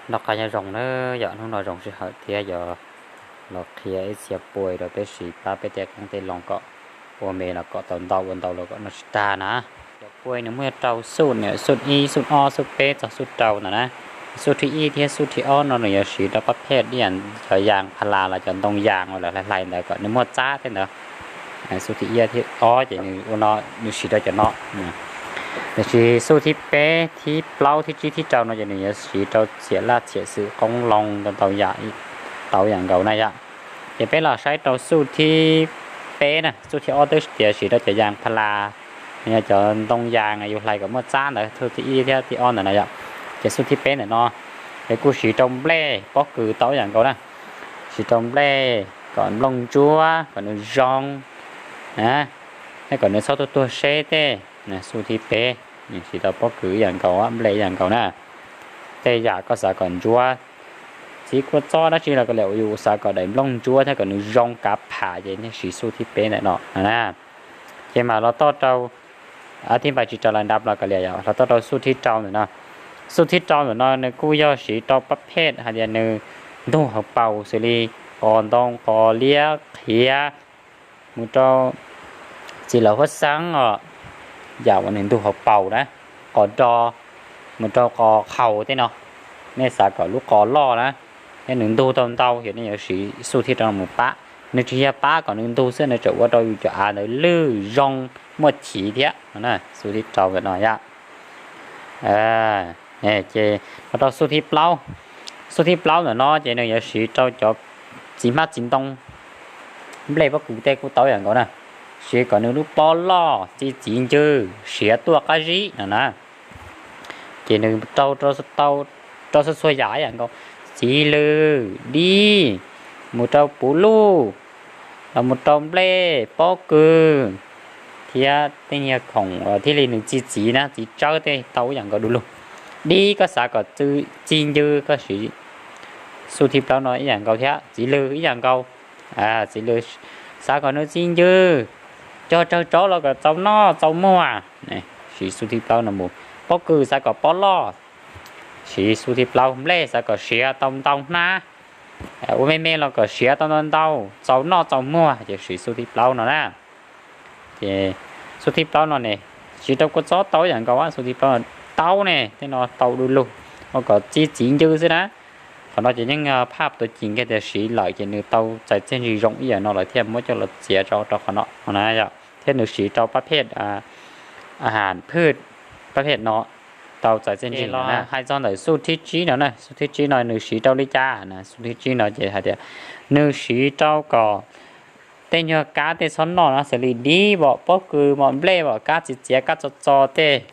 Noj qab nyob zoo na yom, hnub no zoo sij hawm thiab yuav los qhia ib txhia pua rau peb siv pab peb tej qoob tej loo kom ua me los kom tau ntau, ua ntau los kom noj tsis tag na. Cov pua nws muaj rau xuj, xuj ib, xuj ob, xuj peb txog xuj rau ntawd na. Xuj thib ib thiab xuj thib ob no nws yuav siv rau pab phej ib yam cov yas pha las los cov ntoo yas uas lawv hlais hlais ntawd kom nws muaj txab thiab ntawd. Xuj thib ib thib ob ces nws ua no, nws siv rau cov no. Tiam sis xuj thib peb, thib plaub, thib tsib, thib rau no ces nws yuav siv rau txhiam laj txhiam xwm qoob loo ntau ntau yam, tau yam nkaus na yom. Ces peb los saib rau xuj thib peb na, xuj thib ob twb tias siv rau cov yas pha las, yog cov ntoo yas yus hlais kom muaj txab ntawd, xuj thib ib thiab thib ob ntawd na yom. Ces xuj thib peb ntawm no ces kuj siv rau nplej pob kws tau yam nkaus na. Siv rau nplej kom nplooj ntsuab kom nws zoo, thiab kom nws txhob tuag tuag seb tej. Xuj thib peb siv rau pob kws ib yam nkaus, nplej ib yam nkaus na. Tej yam koj xav kom ntsuab, txiv kua txob dab tsi los koj liam, yus xav kom daim nplooj ntsuab thiab kom nws zoo kav pham ces nej siv xuj thib peb ntawm no na. Ces mam los txog rau, thib npaj tsis rau lawm nrab los koj liam yom, los txog rau xuj thib rau ntawm no. Xuj thib rau ntawm no nws kuj yog siv rau pab phej hais tias nws ntug hauv paus xws li qos ntoo, qos liab, qhiav, mus rau txiv lawm huab xeeb os, yam uas nws ntug hauv paus na, qos do, mus rau qos qhaus tej no. Nej xav kom lub qos loj na, thiab nws ntug tau ntau ces nej yuav siv xuj thib rau no mus pab. Nws tsis yog pab kom nws ntug xwb, nws tseem ua rau yus cov av ntawd lwj zoo, muaj chiv thiab. Xuj thib rau ntawm no yom. Ces los rau xuj thib plaub. Xuj thib plaub ntawm no ces nws yuav siv rau cov txiv hmab txiv ntoo, nplej pob kws tej kuj tau yam nkaus na. Siv kom nws lub pob loj, txi txiv ncw, siav tuaj qab zib no na. Ces nws rau, rau txhua txhua yam ib yam nkaus, txiv lws, dib, mus rau puv luj, los mus rau nplej pob kws, thiab tej niag khoom thiaj li nws txi txiv na, txiv tsawb tej tau ib yam nkaus du lug. Dib koj xav kom txi ncw koj siv xuj thib plaub no ib yam nkaus thiab, txiv lws ib yam nkaus. Txiv lws xav kom nws txi ncw, cog tsawg tsob los kom txaus noj txaus muag, siv xuj thib plaub no mus. Pob kws xav kom pob loj, siv xuj thib plaub. Nplej xav kom siav tau ntau hnab, ua me me los kom siav tau ntau ntau, txaus noj txaus muag ces siv xuj thib plaub no na. Ces xuj thib plaub no ne, siv rau kua txob tau ib yam nkaus, xuj thib plaub no tau ne, tej no tau du lug, ua kom txi txiv ncw xwb na. Qhov no ces yeej phaj tuav ci kiag tias siv lawm ces nws tau txais txiaj ntsig zoo ib yam no lawm thiaj muab coj los txiav rau rau qhov no na yom. Thiab nws siv rau pab phej, a, has phwj, pab phej no tau txais txiaj ntsig los hais txog ntawm xuj thib tsib no na, xuj thib tsib no nws siv rau li cas na? Xuj thib tsib no ces hais tias nws siv rau kom tej nyuag kab tej txhob noj na, xws li dib, vom, pob kws, vom, nplej, vom, kab txiv txiav, kab txo txo tej,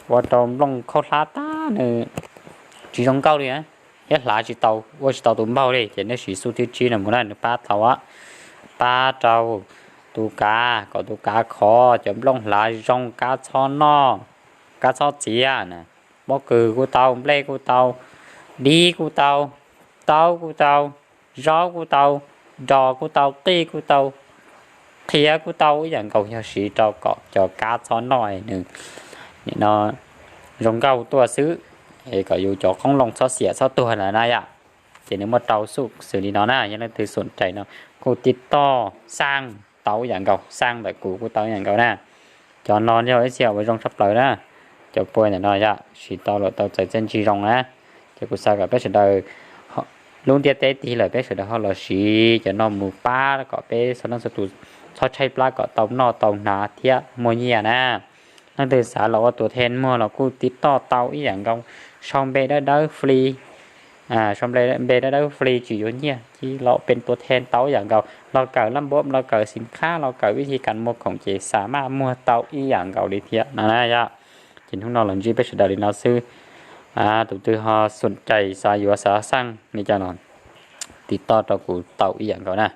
ua rau nplooj khaub hlab tag nws tsis zoo nkauj li, thiab hlav tsis tau, ua tsis tau tus npaug li, ces nej siv xuj thib tsib no mus na, nws pab tau, pab rau tus kav, kom tus kav khov, cov nplooj hlav zoo, kab txhob noj, kab txhob txiav na. Pob kws kuj tau, nplej kuj tau, dib kuj tau, taub kuj tau, zaub kuj tau, nros kuj tau, qij kuj tau, qhiav kuj tau, ib yam nkaus yog siv rau kom cov kab txhob noj nws, nim no zoo nkauj tuaj xwb, es kom yus cov qoob loo txhob xiam txhob tuag lawm na yom. Ces nws muaj rau xuj xws li no na, yog leej twg xom rais no kuj tiv toj xaj tau ib yam nkaus, xaj ntawm kuv kuj tau ib yam nkaus na. Cov no yog ib txhia uas zoo tshaj plaws na, cov pua ntawm no yom, siv tau lawm tau txais txiaj ntsig zoo na. Ces kuv xav kom peb sawv daws, lub ntiaj teb tig lawm peb sawv daws ho los siv cov no mus pab kom peb txhua leej txhua tus txhob tshaib plab kom tau noj tau hnav thiab muaj nyiaj na. Leej twg xav los ua tuam thej muag los kuj tiv toj tau ib yam nkaus, sau npe dawb dawb fli, sau npe dawb dawb fli tsis yuav nyiaj, cia los pes tuam thej tau ib yam nkaus, los kawm lab npuam, los kawm xim khab, los kawm vib thi kas muag khoom ces xa maj muag tau ib yam nkaus li thiab no na yom. Ces hnub no los ntsib peb sawv daws li no xwb. Tus twg ho xom rais xav yuav xav xaj li cas los tiv toj rau kuv tau ib yam nkaus na.